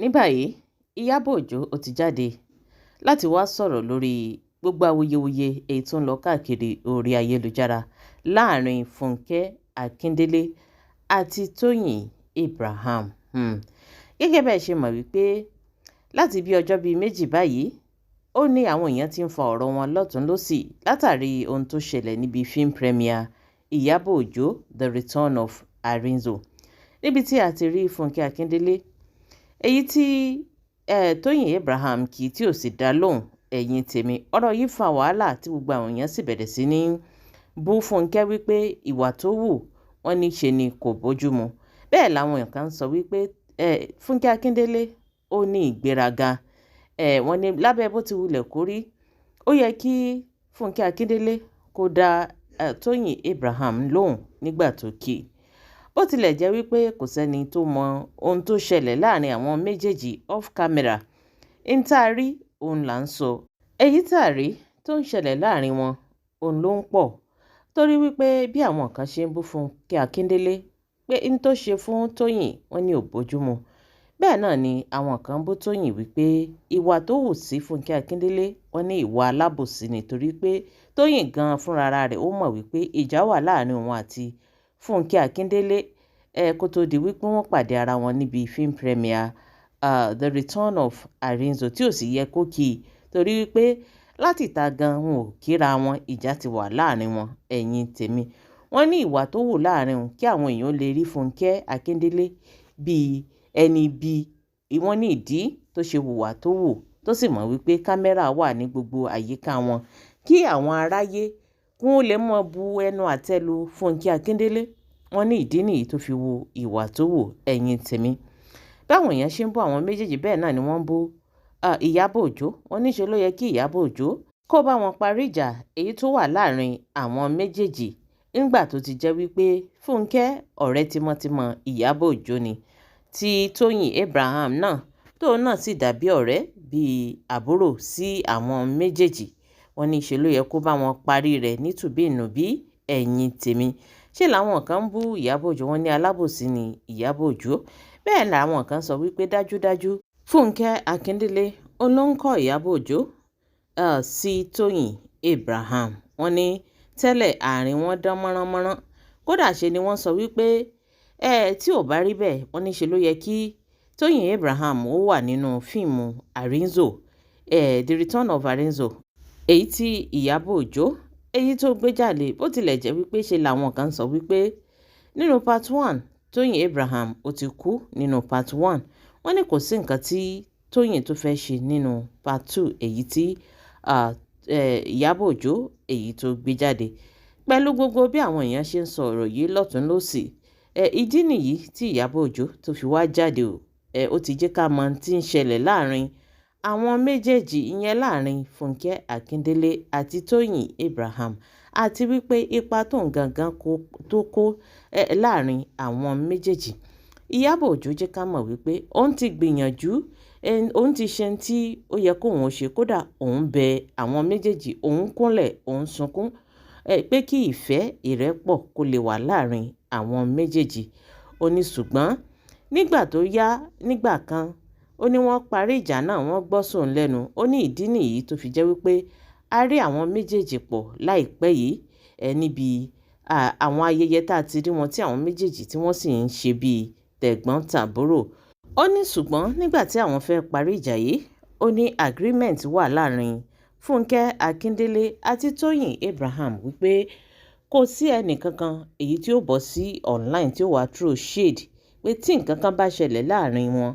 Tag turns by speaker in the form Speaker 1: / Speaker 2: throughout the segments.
Speaker 1: Ní báyìí, Ìyábọ̀ Òjó ó ti jáde láti wáá sọ̀rọ̀ lórí gbogbo awuyewuye èyí tó ń lọ káàkiri orí ayélujára láàrin Fúnkẹ́ Akíndélé àti Tóyìn Abraham. Gẹ́gẹ́ bẹ́ẹ̀ ṣe mọ̀ wípé láti bí ọjọ́ bíi méjì báyìí, ó ní àwọn èèyàn ti ń fa ọ̀rọ̀ wọn lọ́tùn lósì látàrí ohun tó ṣẹlẹ̀ níbi film premiere Ìyábọ̀ Òjó The Return of Arinzo, níbi tí a ti rí Fúnkẹ́ Akíndélé èyí tí Tóyìn Abraham kì í tí ò sì dá lóhùn. Ẹ̀yìn tèmi, ọ̀rọ̀ yìí fa wàhálà tí gbogbo àwọn èèyàn sì bẹ̀rẹ̀ sí ní bú Fúnkẹ́ wípé ìwà tó wù wọ́n ní ṣe ni kò bójúmu. Bẹ́ẹ̀ làwọn kan sọ wípé Fúnkẹ́ Akíndélé ó ní ìgbéraga. Wọ́n ní lábẹ́ bó ti wulẹ̀ kó rí, ó yẹ kí Fúnkẹ́ Akíndélé kó dá Tóyìn Abraham lóhùn nígbà tó kì í, bó tilẹ̀ jẹ́ wípé kò sẹ́ni tó mọ ohun tó ṣẹlẹ̀ láàrin àwọn méjèèjì off camera. N tá a rí òun là ń sọ, èyí tá a rí tó ń ṣẹlẹ̀ láàrin wọn òun ló ń pọ̀, torí wípé bí àwọn kan ṣe ń bú Fúnkẹ́ Akíndélé pé n tó ṣe fún Tóyìn wọn ní ò bójúmu, bẹ́ẹ̀ náà ni àwọn kan bú Tóyìn wípé ìwà tó hù sí Fúnkẹ́ Akíndélé wọn ní ìwà alábòsí ni, torí pé Tóyìn gan-an fúnra rẹ̀ ó mọ̀ wípé ìjà wà láàrin òun àti Fúnkẹ́ Akíndélé kó tó di wípé wọ́n pàdé ara wọn níbi film premiere The Return of Arinzo, tí ò sì yẹ kó kí i, torí wípé láti ìta gan wọn ò kíra wọn, ìjà ti wà láàrin wọn. Ẹ̀yìn tèmi, wọ́n ní ìwà tó wù láàrin òun kí àwọn èèyàn lè rí Fúnkẹ́ Akíndélé bíi ẹni bíi wọ́n ní ìdí tó ṣe hùwà tó wù, tó sì mọ̀ wípé kámẹ́rà wà ní gbogbo àyíká wọn kí àwọn aráyé kí wọ́n lè mọ̀ bu ẹnu àtẹ́ lu Fúnkẹ́ Akíndélé. Wọ́n ní ìdí nìyí tó fi wu ìwà tó wù. Ẹ̀yìn tèmi, báwọn èèyàn ṣe ń bú àwọn méjèèjì, bẹ́ẹ̀ náà ni wọ́n ń bú Ìyábọ̀ Òjó. Wọ́n níṣe ló yẹ kí Ìyábọ̀ Òjó kó bá wọn parí ìjà èyí tó wà láàrin àwọn méjèèjì, nígbà tó ti jẹ́ wípé Fúnkẹ́ ọ̀rẹ́ tímọ́tímọ́ Ìyábọ̀ Òjó ni, tí Tóyìn Abraham náà tóun náà sì dàbí ọ̀rẹ́ bíi àbúrò sí àwọn méjèèjì. Wọ́n ní ṣe ló yẹ kó bá wọn parí rẹ̀ nítùbí-ìnùbí. Ẹ̀yìn tèmi, ṣé làwọn kan ń bú Ìyábọ̀ Òjó, wọ́n ní alábòsí ni Ìyábọ̀ Òjó. Bẹ́ẹ̀ làwọn kan sọ wípé dájúdájú Fúnkẹ́ Akíndélé ó ló ń kọ́ Ìyábọ̀ Òjó sí Tóyìn Abraham. Wọ́n ní tẹ́lẹ̀ àárín wọn dán mọ́ránmọ́rán, kódà ṣe ni wọ́n sọ wípé tí ò bá rí bẹ́ẹ̀, wọ́n ní ṣe ló yẹ kí Tóyìn Abraham ó wà nínú fíìmù Arinzo, The Return of Arinzo, èyí tí Ìyábọ̀ Òjó èyí tó gbé jáde. Bó tilẹ̀ jẹ́ wípé ṣe làwọn kan sọ wípé nínú part one Tóyìn Abraham ó ti kú nínú part one, wọ́n ní kò sí nǹkan tí Tóyìn tó fẹ́ ṣe nínú part two èyí tí Ìyábọ̀ Òjó èyí tó gbé jáde. Pẹ̀lú gbogbo bí àwọn èèyàn ṣe ń sọ ọ̀rọ̀ yìí lọ́tùn lósì, ìdí nìyí tí Ìyábọ̀ Òjó tó fi wá jáde o. Ó ti jẹ́ ká mọ tí ń ṣẹlẹ̀ láàrin àwọn méjèèjì, ìyẹn láàrin Fúnkẹ́ Akíndélé àti Tóyìn Abraham, àti wípé ipa tó ń gangan tó kó láàrin àwọn méjèèjì. Ìyábọ̀ Òjó jẹ́ ká mọ̀ wípé òun ti gbìyànjú, òun ti ṣe tí ó yẹ kóun ó ṣe, kódà òun bẹ àwọn méjèèjì, òun kúnlẹ̀, òun sunkún pé kí ìfẹ́ ìrẹ́pọ̀ kó lè wà láàrin àwọn méjèèjì. Ó ní ṣùgbọ́n nígbà tó yá, nígbà kan, ó ní wọ́n parí ìjà náà, wọ́n gbọ́ sóun lẹ́nu. Ó ní ìdí nìyí tó fi jẹ́ wípé a rí àwọn méjèèjì pọ̀ láìpẹ́ yìí níbi àwọn ayẹyẹ tá a ti rí wọn tí àwọn méjèèjì tí wọ́n sì ń ṣe bíi tẹ̀gbọ́n-tàbúrò. Ó ní ṣùgbọ́n nígbà tí àwọn fẹ́ parí ìjà yìí, ó ní agreement wà láàrin Fúnkẹ́ Akíndélé àti Tóyìn Abraham wípé kò sí ẹnì kankan èyí tí ó bọ́ sí online tí ó wàá throw shade, pé tí nǹkan kan bá ṣẹlẹ̀ láàrin wọn,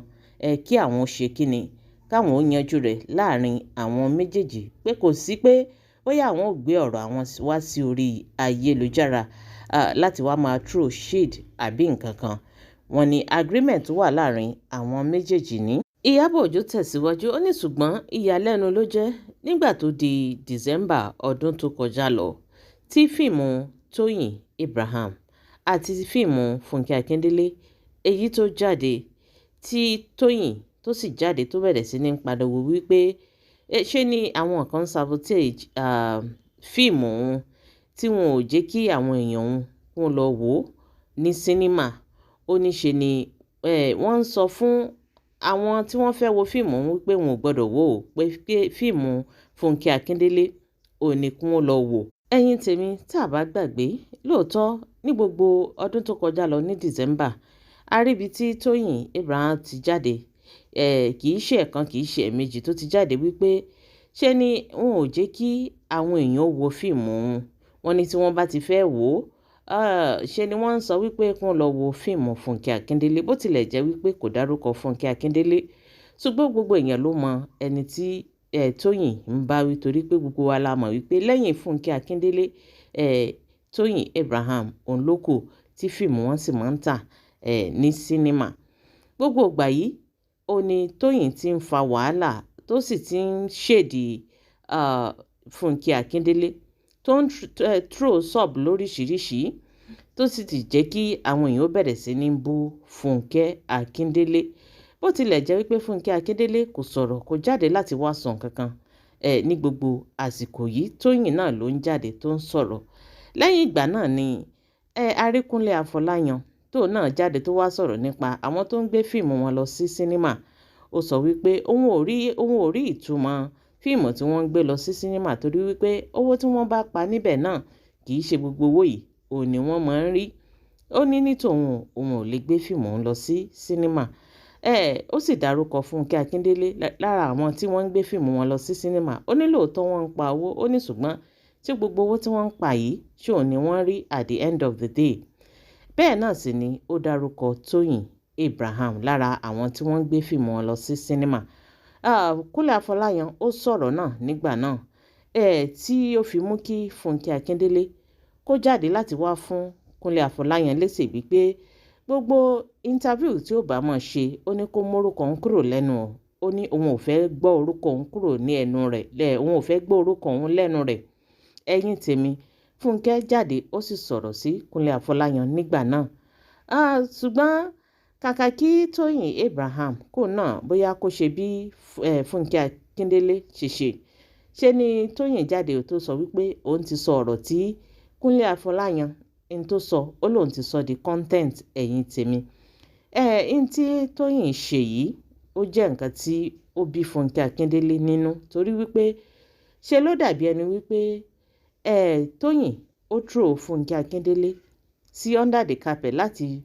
Speaker 1: kí àwọn ó ṣe kíni, káwọn ó yanjú rẹ̀ láàrin àwọn méjèèjì, pé kò sí pé bóyá àwọn ò gbé ọ̀rọ̀ àwọn wá sí orí ayélujára láti wá máa throw shade àbí nǹkan kan. Wọ́n ní agreement wà láàrin àwọn méjèèjì ní. Ìyábọ̀ Òjó tẹ̀síwájú, ó ní ṣùgbọ́n ìyàlẹ́nu ló jẹ́ nígbà tó di December ọdún tó kọjá lọ tí fíìmù Tóyìn Abraham àti fíìmù Fúnkẹ́ Akíndélé èyí tó jáde, tí Tóyìn tó sì jáde tó bẹ̀rẹ̀ sí ní pariwo wípé ṣé ni àwọn kan sabotage fíìmù òun tí wọn ò jẹ́ kí àwọn èèyàn òun kó lọ wò ó ní sinimá. Ó ní ṣe ni wọ́n ń sọ fún Àwọn tí wọ́n fẹ́ wo fíìmù òun wípé wọn ò gbọ́dọ̀ wò ó, pé fíìmù Fúnkẹ́ Akíndélé ò ní kí wọ́n lọ wò. Ẹ̀yin tèmi, tá a bá gbàgbé, lóòótọ́ ní gbogbo ọdún tó kọjá lọ ní December, a rí ibi tí Tóyìn Abraham ti jáde. Kì í ṣe ẹ̀kan, kì í ṣe ẹ̀ẹ̀mejì tó ti jáde wípé ṣé ni wọn ò jẹ́ kí àwọn èèyàn wo fíìmù òun. Wọ́n ní tí wọ́n bá ti fẹ́ wò ó, ṣe ni wọ́n ń sọ wípé kí wọ́n lọ wo fíìmù Fúnkẹ́ Akíndélé. Bó tilẹ̀ jẹ́ wípé kò dárúkọ Fúnkẹ́ Akíndélé, ṣùgbọ́n gbogbo èèyàn ló mọ ẹni tí Tóyìn ń bá wí, torí pé gbogbo wa la mọ̀ wípé lẹ́yìn Fúnkẹ́ Akíndélé, Tóyìn Abraham òun ló kù tí fíìmù wọn sì máa ń tà ní sinimá. Gbogbo ìgbà yìí ó ní Tóyìn ti ń fa wàhálà, tó sì ti ń ṣèdí Fúnkẹ́ Akíndélé, tó ń throw sub lóríṣiríṣi, tó sì ti jẹ́ kí àwọn èèyàn bẹ̀rẹ̀ sí ní bú Fúnkẹ́ Akíndélé. Bó tilẹ̀ jẹ́ wípé Fúnkẹ́ Akíndélé kò sọ̀rọ̀, kò jáde láti wá sọ nǹkan kan ní gbogbo àsìkò yìí, Tóyìn náà ló ń jáde tó ń sọ̀rọ̀. Lẹ́yìn ìgbà náà ni Aríkúnlé Afọláyan tó náà jáde tó wá sọ̀rọ̀ nípa àwọn tó ń gbé fíìmù wọn lọ sí sinimá. Ó sọ wípé òun ò rí ìtumọ̀ fíìmù tí wọ́n ń gbé lọ sí sinimá, torí wípé owó tí wọ́n bá pa níbẹ̀ náà kì í ṣe gbogbo owó yìí òun ni wọ́n máa ń rí. Ó ní ní tòun, òun ò lè gbé fíìmù òun lọ sí sinimá. Ó sì dárúkọ Fúnkẹ́ Akíndélé lára àwọn tí wọ́n ń gbé fíìmù wọn lọ sí sinimá. Ó ní lóòótọ́ wọ́n ń pa owó, ó ní ṣùgbọ́n tí gbogbo owó tí wọ́n ń pa yìí, ṣé òun ni wọ́n rí at the end of the day? Bẹ́ẹ̀ náà sì ni ó dárúkọ Tóyìn Abraham lára àwọn tí wọ́n ń gbé fíìmù wọn lọ sí sinimá. Kúnlé Afọláyan ó sọ̀rọ̀ náà nígbà náà, tí ó fi mú kí Fúnkẹ́ Akíndélé kó jáde láti wá fún Kúnlé Afọláyan lésì wípé gbogbo interview tí ó bá máa ṣe, ó ní kó mórúkọ òun kúrò lẹ́nu o. Ó ní òun ò fẹ́ gbọ́ orúkọ òun kúrò ní ẹnu rẹ̀, òun ò fẹ́ gbọ́ orúkọ òun lẹ́nu rẹ̀. Ẹ̀yin tèmi, Fúnkẹ́ jáde, ó sì sọ̀rọ̀ sí Kúnlé Afọláyan nígbà náà. Ṣùgbọ́n kàkà kí Tóyìn Abraham kó náà bóyá kó ṣe bí Fúnkẹ́ Akíndélé ṣe ṣe, ṣe ni Tóyìn jáde tó sọ wípé òun ti sọ ọ̀rọ̀ tí Kúnlé Afọláyan n tó sọ, ó lóun ti sọ di content. Ẹ̀yin tèmi, n tí Tóyìn ṣe yìí, ó jẹ́ nǹkan tí ó bí Fúnkẹ́ Akíndélé nínú, torí wípé ṣe ló dàbí ẹni wípé Tóyìn ó throw Fúnkẹ́ Akíndélé sí under the carpet láti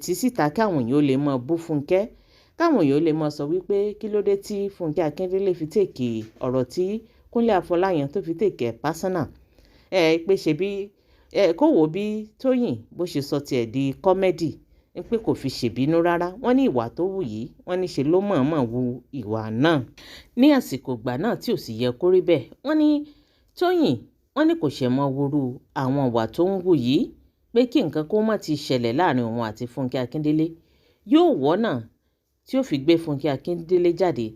Speaker 1: tí síta káwọn èèyàn ó lè mọ bú Fúnkẹ́, káwọn èèyàn ó lè mọ sọ wípé kí ló dé tí Fúnkẹ́ Akíndélé fi take ọ̀rọ̀ tí Kúnlé Afọláyan tó fi take ẹ̀ personal, pé ṣe bí kó wò bí Tóyìn bó ṣe sọ tiẹ̀ di comedy, pé kò fi ṣèbínú rárá. Wọ́n ní ìwà tó wù yìí, wọ́n ní ṣe ló mọ̀ọ́mọ̀ wu ìwà náà ní àsìkò ìgbà náà tí ò sì yẹ kó rí bẹ́ẹ̀. Wọ́n ní Tóyìn, wọ́n ní kò ṣe mọ́ wúrú àwọn ìwà tó ń wù yìí, pé kí nǹkan kó má ti ṣẹlẹ̀ láàrin òun àti Fúnkẹ́ Akíndélé, yóò wọ́nà tí ó fi gbé Fúnkẹ́ Akíndélé jáde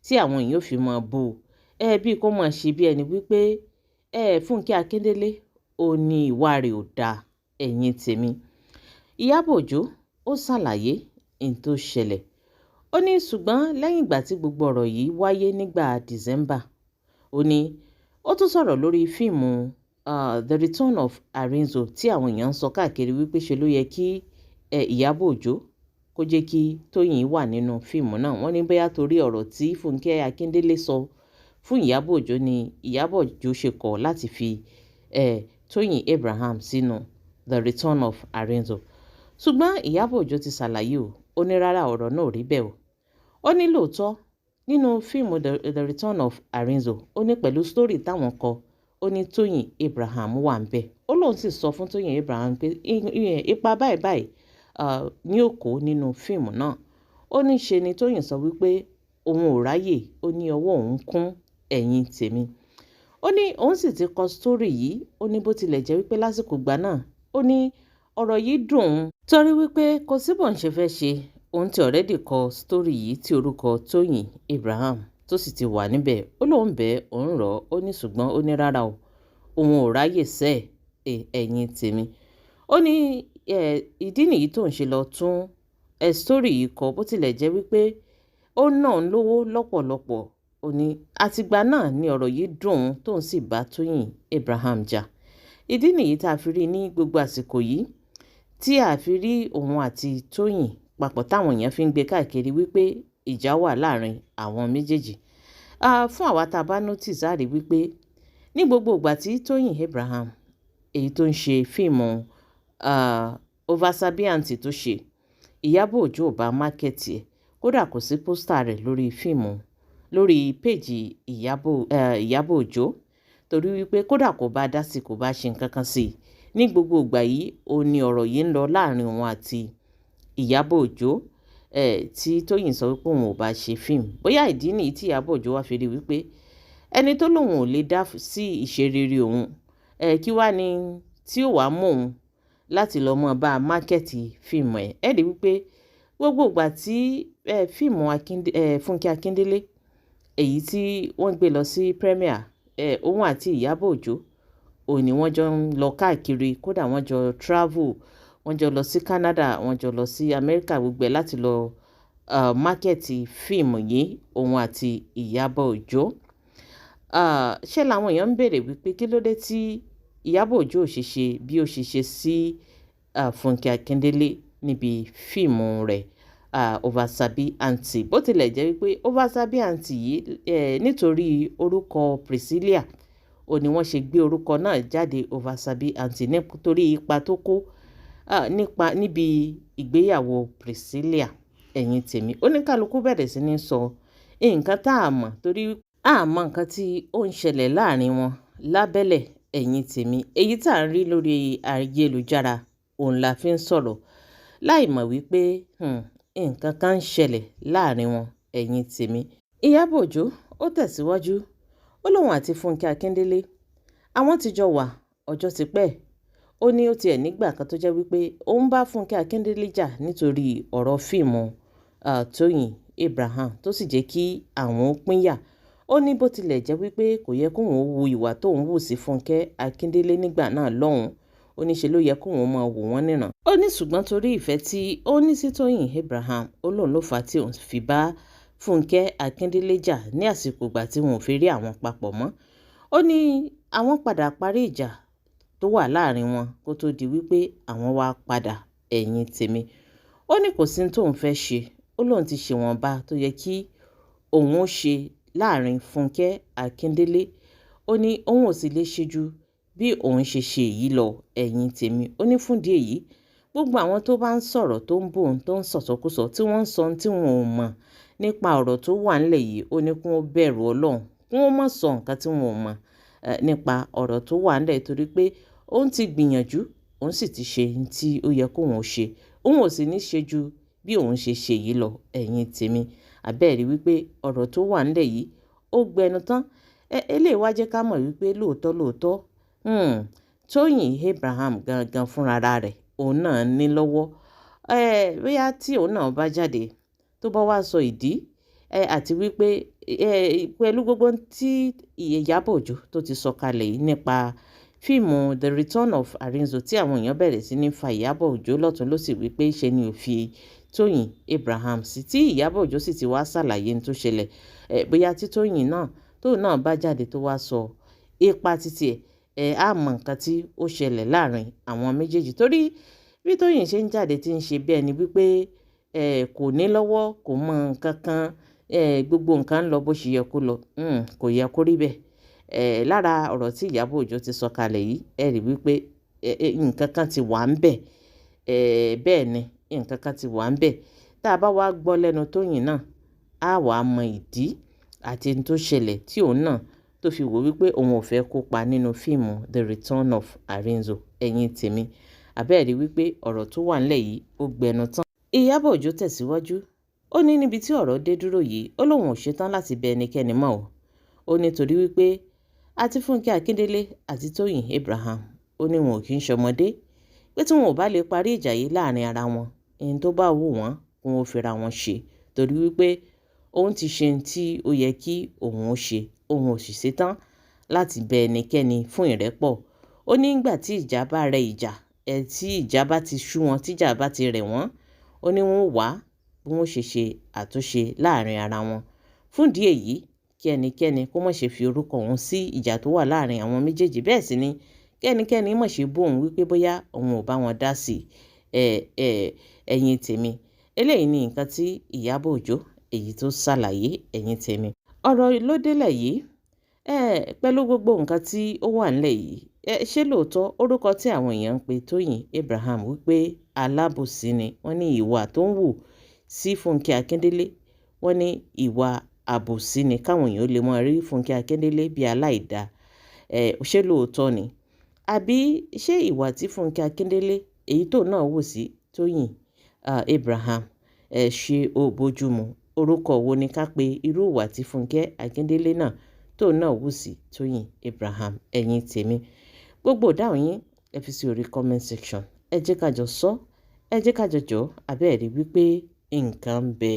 Speaker 1: tí àwọn èèyàn ò fi mọ̀ bú bí kò mọ̀ ṣe bí ẹni wípé Fúnkẹ́ Akíndélé ó ní ìwà rẹ̀ ò dáa. Ẹ̀yin tèmi, Ìyábọ̀ Òjó ó ṣàlàyé n tó ṣẹlẹ̀. Ó ní ṣùgbọ́n lẹ́yìn ìgbà tí gbogbo ọ̀rọ̀ yìí wáyé nígbà December, ó ní ó tún sọ̀rọ̀ lórí fíìmù The Return of Arinzo tí àwọn èèyàn ń sọ káàkiri wípé ṣe ló yẹ kí Ìyábọ̀ Òjó kó jẹ́ kí Tóyìn wà nínú fíìmù náà. Wọ́n ní bóyá torí ọ̀rọ̀ tí Fúnkẹ́ Akíndélé sọ fún Ìyábọ̀ Òjó ni Ìyábọ̀ Òjó ṣe kọ̀ láti fi Tóyìn Abraham sínú The Return of Arinzo. Ṣùgbọ́n Ìyábọ̀ Òjó ti ṣàlàyé o, ó ní rárá, ọ̀rọ̀ náà ò rí bẹ́ẹ̀ o. Ó ní lóòótọ́ nínú fíìmù The Return of Arinzo, ó ní pẹ̀lú story táwọn kọ, ó ní Tóyìn Abraham wà ń bẹ̀. Ó lóun sì sọ fún Tóyìn Abraham pé ipa báyìí báyìí ní ó kó nínú fíìmù náà. Ó ní ṣe ni Tóyìn sọ wípé òun ò ráyè, ó ní ọwọ́ òun kún. Ẹ̀yin tèmi, ó ní òun sì ti kọ story yìí. Ó ní bó tilẹ̀ jẹ́ wípé lásìkò ìgbà náà, ó ní ọ̀rọ̀ yìí dùn ún, torí wípé kò sí bóun ṣe fẹ́ ṣe, òun ti already kọ story yìí tí orúkọ Tóyìn Abraham tó sì ti wà níbẹ̀. Ó lóun bẹ́ẹ̀, òun rọ̀ ó ní ṣùgbọ́n ó ní rárá o, òun ò ráyè sẹ́ẹ̀. Ẹ̀yin tèmi, ó ní ìdí nìyí tóun ṣe lọ tún story yìí kọ, bó tilẹ̀ jẹ́ wípé ó ná òun lówó lọ́pọ̀lọpọ̀. Ó ní àtìgbà náà ni ọ̀rọ̀ yìí dùn ún, tóun sì bá Tóyìn Abraham jà. Ìdí nìyí tá a fi rí ní gbogbo àsìkò yìí tí a fi rí òun àti Tóyìn papọ̀ táwọn èèyàn fi ń gbé káàkiri wípé ìjà wà láàrin àwọn méjèèjì. Fún àwa tá a bá notice, á rí wípé ní gbogbo ìgbà tí Tóyìn Abraham, èyí tó ń ṣe fíìmù Oversabi Aunty tó ṣe, Ìyábọ̀ Òjó ò bá market ẹ̀. Kódà kò sí poster rẹ̀ lórí fíìmù, lórí péèjì Ìyábọ̀ Òjó, torí wípé kódà kò bá dá sí, kò bá ṣe nǹkan kan sí i. Ní gbogbo ìgbà yìí, ó ní ọ̀rọ̀ yìí ń lọ láàrin òun àti Ìyábọ̀ Òjó, tí Tóyìn sọ wípé òun ò bá ṣe fíìmù. Bóyá ìdí nìyí tí Ìyábọ̀ Òjó wá fi rí wípé ẹni tó lóun ò lè dá sí ìṣerere òun, kí wá ní tí ó wàá mú òun láti lọ mọ́ bá market fíìmù ẹ̀. Ẹ rí wípé gbogbo ìgbà tí fíìmù Fúnkẹ́ Akíndélé, èyí tí wọ́n gbé lọ sí premiere, òun àti Ìyábọ̀ Òjó òun ni wọ́n jọ ń lọ káàkiri. Kódà wọ́n jọ travel, wọ́n jọ lọ sí Canada, wọ́n jọ lọ sí America, gbogbo ẹ̀ láti lọ market fíìmù yìí, òun àti Ìyábọ̀ Òjó. Ṣé làwọn èèyàn ń béèrè wípé kí ló dé tí Ìyábọ̀ Òjó ò ṣe ṣe bí ó ṣe ṣe sí Fúnkẹ́ Akíndélé níbi fíìmù rẹ̀ Oversabi Aunty? Bó tilẹ̀ jẹ́ wípé Oversabi Aunty yìí, nítorí orúkọ Priscilla ó ní wọ́n ṣe gbé orúkọ náà jáde, Oversabi Aunty, nítorí ipa tó kó nípa níbi ìgbéyàwó Priscilla. Ẹ̀yin tèmi, oníkálukú bẹ̀rẹ̀ sí ní sọ nǹkan tá a mọ̀, torí a mọ̀ nǹkan tí ó ń ṣẹlẹ̀ láàrin wọn lábẹ́lẹ̀. Ẹ̀yin tèmi, èyí tá à ń rí lórí ayélujára òun la fi ń sọ̀rọ̀, láì mọ̀ wípé nǹkan kan ń ṣẹlẹ̀ láàrin wọn. Ẹ̀yin tèmi, Ìyábọ̀ Òjó ó tẹ̀síwájú, ó lóun àti Fúnkẹ́ Akíndélé, àwọn ti jọ wà ọjọ́ ti pẹ́. Ó ní ó tiẹ̀ nígbà kan tó jẹ́ wípé òun bá Fúnkẹ́ Akíndélé jà nítorí ọ̀rọ̀ fíìmù Tóyìn Abraham, tó sì jẹ́ kí àwọn ó pínyà. Ó ní bó tilẹ̀ jẹ́ wípé kò yẹ kóun ó wu ìwà tóun wù sí Fúnkẹ́ Akíndélé nígbà náà lọ́hùn-ún, ó ní ṣe ló yẹ kóun máa wò wọ́n níran. Ó ní ṣùgbọ́n torí ìfẹ́ tí ó ní sí Tóyìn Abraham, ó lóun ló fà á tí òun fi bá Fúnkẹ́ Akíndélé jà ní àsìkò ìgbà tí wọn ò fi rí àwọn papọ̀ mọ́. Ó ní àwọn padà parí ìjà tó wà láàrin wọn kó tó di wípé àwọn wá padà. Ẹ̀yin tèmi, ó ní kò sí tóun fẹ́ ṣe. Ó lóun ti ṣèwọ̀nba tó yẹ kí òun ó ṣe láàrin Fúnkẹ́ Akíndélé. Ó ní òun ò sì lè ṣe ju bí òun ṣe ṣe èyí lọ. Ẹ̀yin tèmi, ó ní fúndìí èyí, gbogbo àwọn tó bá ń sọ̀rọ̀, tó ń bò ń tó ń sọ̀sọkúsọ, tí wọ́n ń sọ tí wọn ò mọ̀ nípa ọ̀rọ̀ tó wà ńlẹ̀ yìí, ó ní kí wọ́n bẹ̀rù Ọlọ́run, kí wọ́n má sọ nǹkan tí wọn ò mọ̀ nípa ọ̀rọ̀ tó wà ńlẹ̀, torí pé òun ti gbìyànjú, òun sì ti ṣe ohun tí ó yẹ kóun ó ṣe, òun ò sì ní ṣe ju bí òun ṣe ṣe yìí lọ. Ẹ̀yin tèmi, àbẹ́ẹ̀rí wípé ọ̀rọ̀ tó wà ńlẹ̀ yìí ó gbẹnu tán. Eléyìí wá jẹ́ ká mọ̀ wípé lóòótọ́ lóòótọ́, Tóyìn Abraham gangan fúnra rẹ̀, òun náà ní lọ́wọ́. Bóyá tí òun náà bá jáde, tó bá wá sọ ìdí àti wípé pẹ̀lú gbogbo tí Ìyábọ̀ Òjó tó ti sọ kalẹ̀ yìí nípa fíìmù The Return of Arinzo, tí àwọn èèyàn bẹ̀rẹ̀ sí ní fa Ìyábọ̀ Òjó lọ́tún ló sì wípé ṣe ni ò fi Tóyìn Abraham sí, tí Ìyábọ̀ Òjó sì ti wá ṣàlàyé ní tó ṣẹlẹ̀, bóyá tí Tóyìn náà, tóun náà bá jáde tó wá sọ ipa títí ẹ̀, á mọ nǹkan tí ó ṣẹlẹ̀ láàrin àwọn méjèèjì. Torí bí Tóyìn ṣe ń jáde tí ń ṣe bí ẹni wípé kò ní lọ́wọ́, kò mọ nǹkan kan, gbogbo nǹkan ń lọ bó ṣe yẹ kó lọ, kò yẹ kó rí bẹ́ẹ̀. Lára ọ̀rọ̀ tí Ìyábọ̀ Òjó ti sọ kalẹ̀ yìí, ẹ rí wípé nǹkan kan ti wà ń bẹ̀. Bẹ́ẹ̀ ni, nǹkan kan ti wà ń bẹ̀. Tá a bá wá gbọ́ lẹ́nu Tóyìn náà, á wàá mọ ìdí àti ohun tó ṣẹlẹ̀ tí òun náà tó fi wò wípé òun ò fẹ́ kópa nínú fíìmù The Return of Arinzo. Ẹ̀yin tèmi, àbẹ́ẹ̀rí wípé ọ̀rọ̀ tó wà ńlẹ̀ yìí ó gbẹnu tán. Ìyábọ̀ Òjó tẹ̀síwájú, ó ní níbi tí ọ̀rọ̀ dé dúró yìí, ó lóun ò ṣetán láti bẹ ẹnikẹ́ni mọ́ o. Ó ní torí wípé àti Fúnkẹ́ Akíndélé àti Tóyìn Abraham, ó ní wọn ò kí ń ṣọmọdé, pé tí wọn ò bá lè parí ìjà yìí láàrin ara wọn, ohun tó bá wù wọ́n kí wọ́n fira wọn ṣe, torí wípé òun ti ṣe ohun tí ó yẹ kí òun ó ṣe, òun ò sì ṣetán láti bẹ ẹnikẹ́ni fún ìrẹ́pọ̀. Ó ní nígbà tí ìjà bá rẹ ìjà ẹ, tí ìjà bá ti sú wọn, tí ìjà bá ti rẹ̀ wọ́n, ó ní wọ́n wá bí wọ́n ṣe ṣe àtúnṣe láàrin ara wọn. Fún ìdí èyí, kí ẹnikẹ́ni kó má ṣe fi orúkọ òun sí ìjà tó wà láàrin àwọn méjèèjì. Bẹ́ẹ̀ sì ni kí ẹnikẹ́ni má ṣe bú òun wípé bóyá òun ò bá wọn dá sí. Ẹ̀yin tèmi, Eléyìí ni nǹkan tí Ìyábọ̀ Òjó èyí tó ṣàlàyé. Ẹ̀yin tèmi, ọ̀rọ̀ ló délẹ̀ yìí. Ẹ pẹ̀lú gbogbo nǹkan tí ó wà nílẹ̀ yìí, ẹ ṣé lóòótọ́ orúkọ tí àwọn èèyàn ń pe Tóyìn Abraham wípé alábòsí ni, wọ́n ní ìwà tó ń wù sí Fúnkẹ́ Akíndélé, wọ́n ní ìwà àbòsí ni, káwọn èèyàn lè máa rí Fúnkẹ́ Akíndélé bíi aláìda, ẹ ṣé lóòótọ́ ni? Àbí ṣé ìwà tí Fúnkẹ́ Akíndélé èyí tó náà wù sí Tóyìn Abraham, ẹ ṣé ó bójúmu? Orúkọ wo ni ká pe irú ìwà tí Fúnkẹ́ Akíndélé náà tó náà wù sí Tóyìn Abraham? Ẹ̀yin tèmi, gbogbo ìdáhùn yín, ẹ fi sí orí comment section. Ẹ jẹ́ ká jọ sọ, ẹ jẹ́ ká jọ jọ abẹ́ẹ̀rí wípé nǹkan ń bẹ.